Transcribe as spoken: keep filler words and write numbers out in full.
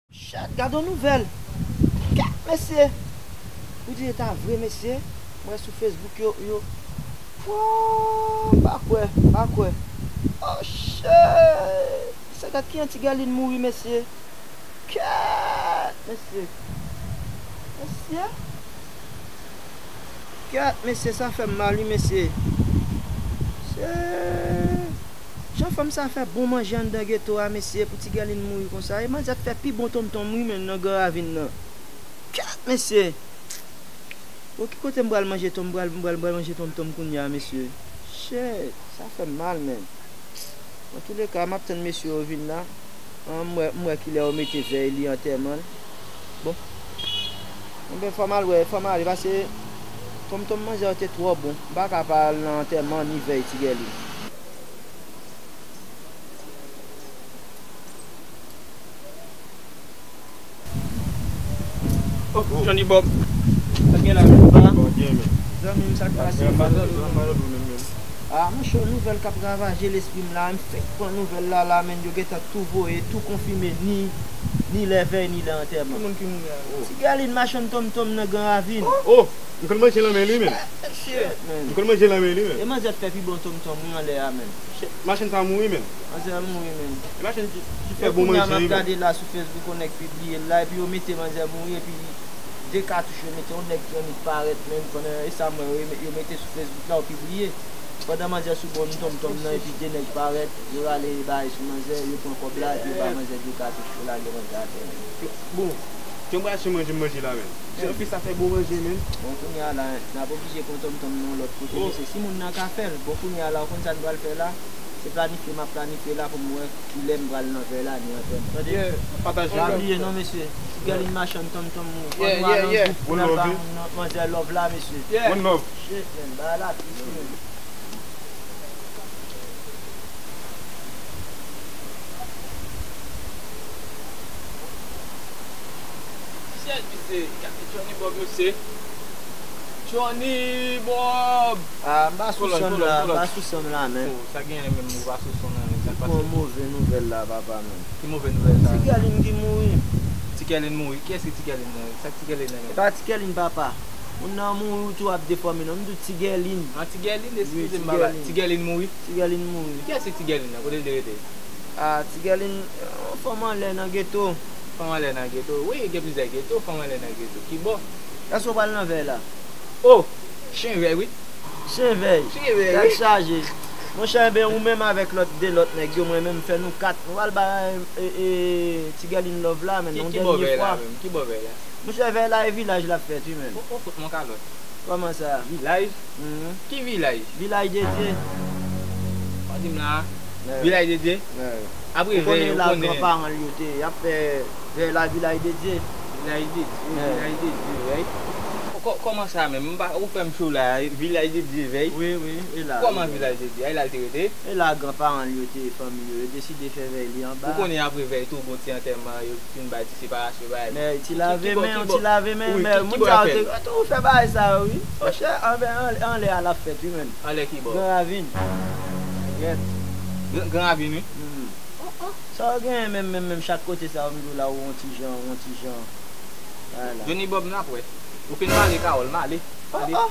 Shit, gade yon nouvèl. Kèt, mesye. Pou di e ta vre, mesye. M wè sou Facebook yo, yo. Woo, m pa kwè, m pa kwè. Oh, shit. Se gad ki an ti Gèlin mouri, mesye. Kèt, mesye. Mesye. Kèt, mesye, sa fè m mal, wi, mesye. Se jan fanm sa fè bon manje anndan geto a, mesye, pou ti Gèlin mouri konsa. E manzè t fè pi bon tonmtonm, wi, menm nan Gran Ravin nan. Kèt, mesye. Bon, ki kote m pral manje tonm, m pral, m pral, m pral manje tonmtonm kounye a, mesye. Shit, sa fè m mal, menm. Antouleka, m ap tann mesye yo vin la. An, m wè, m wè kilè yo mete vèy li antèman l. Bon. Enben, fò m al wè, fò m ale, paske tonmtonm manzè yo te twò bon. M pa ka pa al nan antèman ni vèy ti Gèlin. Oh, Johnny Bob. Sa k gen la, menm? Sa va? Bon, gen, men. Zanmi m, sa k pase? Sa va, sa va, sa va, sa va, men, men. Ah, monchè, yon nouvèl k ap ravaje lespri m la. M fèk pran nouvèl la, la, menm. Yo gentan tou voye, tou konfime, ni, ni lè vèy, ni lè antèman. Ki moun ki mouri a? Oh. Ti Gèlin machann tonmtonm nan Gran Ravin. Oh! M konn manje l nan men li, menm. Shit, man. M konn manje l nan men li, menm. E manzè t fè pi bon tonmtonm, wi, anlè a, menm. Shit, machann sa mouri, menm. Manzè a mouri, menm. E machann ki, ki fè bon manje, wi, menm. Epi kounye a m ap gade la sou Facebook, yon nèg pibliye l la, epi yo mete manzè mouri, epi de katouch yo mete, yon nèg ki annik parèt, menm, pandan, e sa m wè, yo, yo mete sou Facebook la, yo pibliye. Pandan manzè sou bon tonmtonm nan, epi de nèg parèt, yo rale bay sou manzè, yo pran kòb la, epi yo ba manzè de katouch, yo lage manzè atè, menm. Bon, jan m pral achte manje, m manje la, menm. Jan fi sa fè bon manje, menm. Bon, kounye a la, n ap oblije pran tonmtonm nan yon lòt kote, mesye. Si moun nan ka fè l, bon, kounye a la, ou konn sa n pral fè la? Se planifye m ap planifye la pou m wè kilè m pral nan vèy la, ni antèman. Tande? Yeah, m ap pataje. Pa bliye non, mesye. Ti Gèlin machann tonmtonm, ou fò nou al nan gwoup pou n al ba manzè love la, mesye. Yeah. One love. Shit, man, bagay la tris, man. Shit, misye, gade Johnny Bob, misye. Johnny Bob! Ah, m pa sou san m la, m pa sou san m la, menm. Oh, sa genyen menm, ou pa sou san m la, menm, sa k pase? Bon, move nouvèl la, papa, menm. Ki move nouvèl sa? Ti Gèlin ki mouri. Ti Gèlin mouri? Kiyès ki Ti Gèlin nan? Sa k Ti Gèlin nan menm? E pa Ti Gèlin, papa. Moun nan mouri, ou tou ap defòme non. M di w Ti Gèlin. Ah, Ti Gèlin, eskize m, papa. Ti Gèlin mouri? Ti Gèlin mouri. Kiyès ki Ti Gèlin nan? Kote l te rete? Ah, Ti Gèlin, yon fanm anlè nan geto. Fanm anlè nan geto? Wi, gen plizyè geto, fanm anlè nan geto. Ki bò? Èske w pral nan vèy la? Oh! Chen vèy, wi. Chen vèy. Chen vèy, wi. Tèt chaje. Monchè, enben, ou menm avèk lòt, de lòt nèg yo, mwen menm, fè nou kat. Nou pral bay, e, e, Ti Gèlin love la, men yon dènye fwa. Ki bò vèy la menm? Ki bò vèy la? Monchè, vèy la e vilaj l ap fèt, wi, menm. Ou, ou fout mwen kalòt. Kòman sa? Vilaj? Mhm. Ki vilaj? Vilaj de Dye. Pa di m la. Vilaj de Dye? Apre vèy, ou konnen la, granparan l yo te, y ap fè vèy la Vilaj de Dye. Vilaj de Dye, Vilaj de Dye, vèy. Kò-, kòman sa menm? M pa, ou fè m cho la, Vilaj de Dye, vèy? Wi, wi, e la. Kòman Vilaj de Dye? A, e la l te rete? E la granparan l yo te, fanmi yo, yo deside fè vèy li anba. Ou konnen apre vèy tou, gon ti antèman, yo fin bay ti separasyon, bay. Men ti lave men, ti lave men, men moun sa yo te tou fè bagay sa yo, wi. Monchè, anlè, anlè a l ap fèt, wi, menm. Anlè ki bò? Gran Ravin. Yèt. Gran, Gran Ravin, wi. Sa w genyen menm, menm, menm chak kote sa yo, m di w la, ou yon ti jan, ou yon ti jan. Bagay la. Johnny Bob, n ap wè. Ou fin male Kawòl, male. Male.